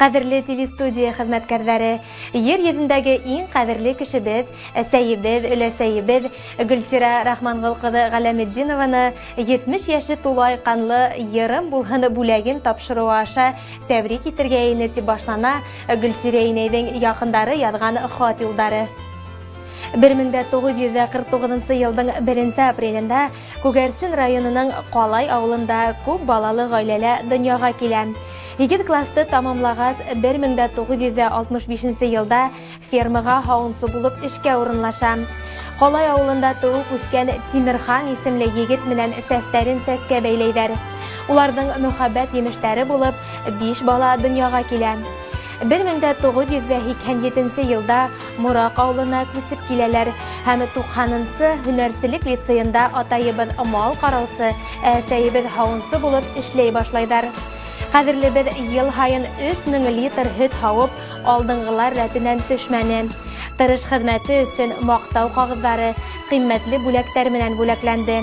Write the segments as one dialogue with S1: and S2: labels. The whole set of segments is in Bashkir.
S1: Ҡәҙерле телестудия хеҙмәткәрҙәре, ер йөҙөндәге иң ҡәҙерле кешебеҙ, әсәйебеҙ, өләсәйебеҙ Гөлсирә Рахманғол ҡыҙы Ғәләметдинованы 70 йәше тулай ҡанлы йырым булһын бүләген тапшырыуы аша тәбрик итергә ине, тип башлана Гөлсирә инәйҙең яҡындары яҙған хат юлдары. 1949 йылдың 1 апрелендә Күгәрсен районының Ҡалай ауылында күп балалы ғаиләлә донъяға килә. 8 класты тамамлағас, 1965 йылда фермаға һауынсы булып эшкә урынлаша. Ҡалай ауылында тыуып үҫкән Тимерхан исемле егет менән сәстәрен сәскә бәйләйҙәр. Уларҙың мөхәббәт емештәре булып 5 бала донъяға килә. 1987 йылда Мораҡ ауылына күсеп киләләр һәм 90-нсы һөнәрселек лицейында атайыбыҙ мал ҡараусы, әсәйебеҙ һауынсы булып эшләй башлайҙар. Ҡәҙерлебеҙ йыл һайын 3000 литр һөт һауып, алдынғылар рәтенән төшмәне. Тырыш хеҙмәте өсөн маҡтау ҡағыҙҙары, ҡиммәтле бүләктәр менән бүләкләнде.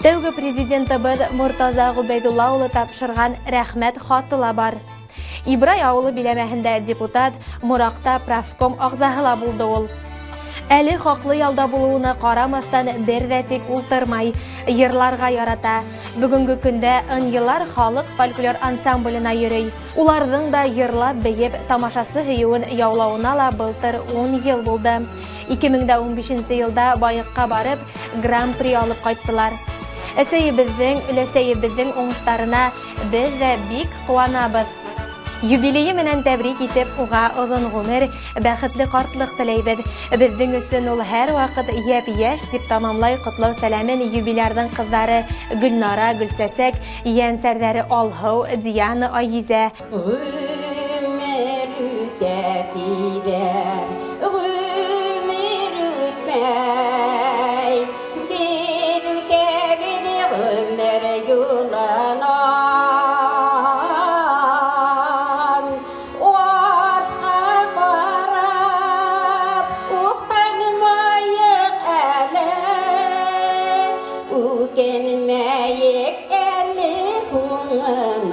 S1: Тәүге президентыбыҙ Мортаза Ғөбәйҙулла улы тапшырған рәхмәт хаты ла бар. Ибрай ауылы биләмәһендә депутат, Мораҡта правком ағзаһы ла булды ул. Әле хаҡлы ялда булыуына ҡарамаҫтан бер ҙә тик ултырмай, йырларға ярата. Бөгөнгө көндә Ынйылар халыҡ фольклор ансамблена йөрөй. Уларҙың да йырлап бейеп тамашасы һөйөүен яулауына ла былтыр 10 йыл булды. 2015 йылда Байыҡҡа барып гран-при алып ҡайттылар. Әсәйебеҙҙең, өләсәйебеҙҙең уңыштарына беҙ ҙә бик ҡыуанабыҙ. Юбилейы менән тәбрик итеп, уға оҙон ғүмер, бәхетле ҡартлыҡ теләйбеҙ. Беҙҙең өсөн ул һәр ваҡыт йәп-йәш, тип тамамлай ҡотлау сәләмен юбилярҙың ҡыҙҙары Гөлнара, Гөлсәсәк, ейәнсәрҙәре Алһыу, Диана, Айгизә.
S2: Ғүмер үтә тиҙәр, ғүмер үтмәй, беҙ үтәбеҙ ғүмер юлынан. Үкенмәйек әле һуңынан.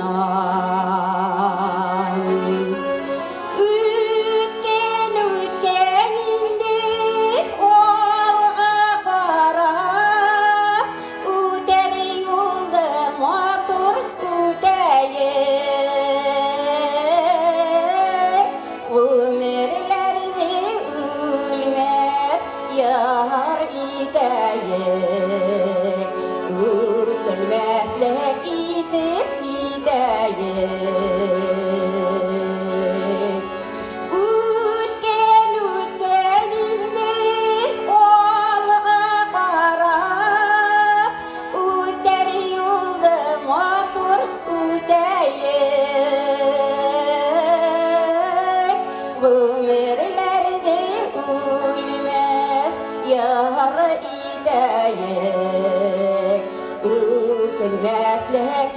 S2: Үткән, үткән инде алға ҡарап, үтәр юлды матур үтәйек. Ғүмерләрҙе үлмәҫ яр итәйек. Үтелмәҫлек итеп китәйек. Үткән, үткән инде алға ҡарап, үтәр юлды матур үтәйек. Ғүмерләрҙе үлмәҫ яр итәйек. Үкенмәҫлек